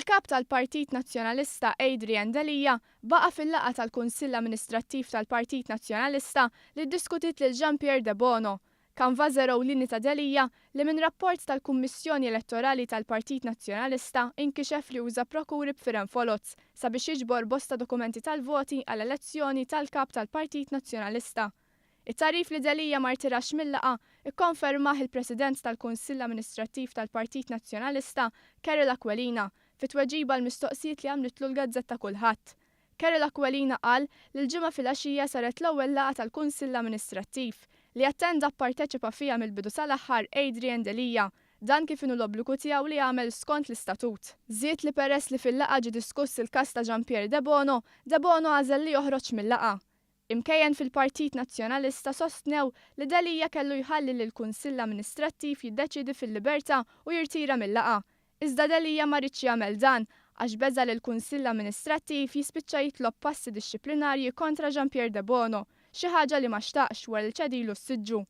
Il-Kap tal-Partit Nazzjonalista Adrian Delia baqa' fil-laqgħa tal-Kunsill Amministrattiv tal-Partit Nazzjonalista li ddiskutiet lil Jean Pierre Debono, kanvażer ewlieni ta' Delia li minn rapport tal-Kummissjoni Elettorali tal-Partit Nazzjonalista inkixef li uża prokuri b'firem foloz sabiex jiġbor bosta dokumenti tal-voti għall-elezzjoni tal-Kap tal-Partit Nazzjonalista. It-tagħrif li Delia ma rtirax mil-laqgħa kkonfermah il-President tal-Kunsill Amministrattiv tal-Partit Nazzjonalista, Karol Aquilina, fi tweġiba għal mistoqsijiet li għamlitlu l-gazzetta Kullħadd. Karol Aquilina qal li l-Ġimgħa filgħaxija saret l-ewwel laqgħa tal-Kunsill Amministrattiv, li attenda pparteċipa fiha mill-bidu sal-aħħar Adrian Delia, dan kif inhu l-obbligu tiegħu li jagħmel skont l-istatut. Żied li peress li fil-laqgħa ġie diskuss il-każ ta' Jean Pierre Debono, Debono għażel li joħroġ mil-laqgħa. Imkejjen fil-Partit Nazzjonalista sostnew li Delia kellu jħalli lill-Kunsill Amministrattiv jiddeċiedi fil-libertà u jirtira mil-laqgħa. Iżda Delia ma riedx jagħmel dan għax beża' li l-Kunsill Amministrattiv jispiċċa jitlob passi dixxiplinarji kontra Jean Pierre Debono, xi ħaġa li ma xtaqx wara li ċedilu s-siġġu.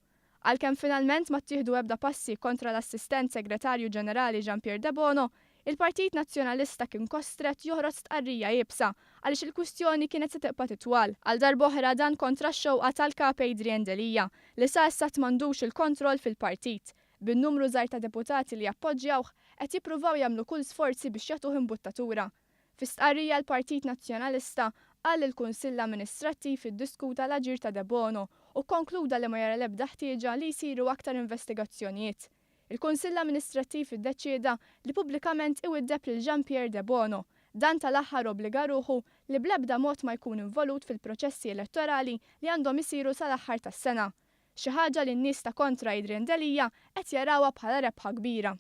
Għalkemm finalment ma ttieħdu ebda passi kontra l-Assistent Segretarju Ġenerali Jean Pierre Debono, il-Partit Nazzjonalista kien kostrett joħroġ stqarrija iebsa għaliex il-kwistjoni kienet se tibqa' titwal. Għal darb'oħra dan kontra x-xewqa tal-Kap Adrian Delia li sa issa m'għandux il-kontroll fil-partit, bin-numru żgħir ta' deputati li jappoġġjawh qed jippruvaw jagħmlu kull sforzi biex jagħtuh imbuttatura. Fi stqarrija l-Partit Nazzjonalista qal li l-Kunsill Amministrattiv iddiskuta l-aġir ta' Debono u kkonkluda li ma jara l-ebda ħtieġa li jsiru aktar investigazzjonijiet. Il-Kunsill Amministrattiv iddeċieda li pubblikament iwiddeb lil Jean Pierre Debono. Dan tal-aħħar obbliga ruħu li bl-ebda mod ma jkun involut fil-proċessi elettorali li għandhom isiru sal-aħħar tas-sena. Xi ħaġa li n-nies ta' kontra Adrian Delia qed jarawha bħala rebħa kbira.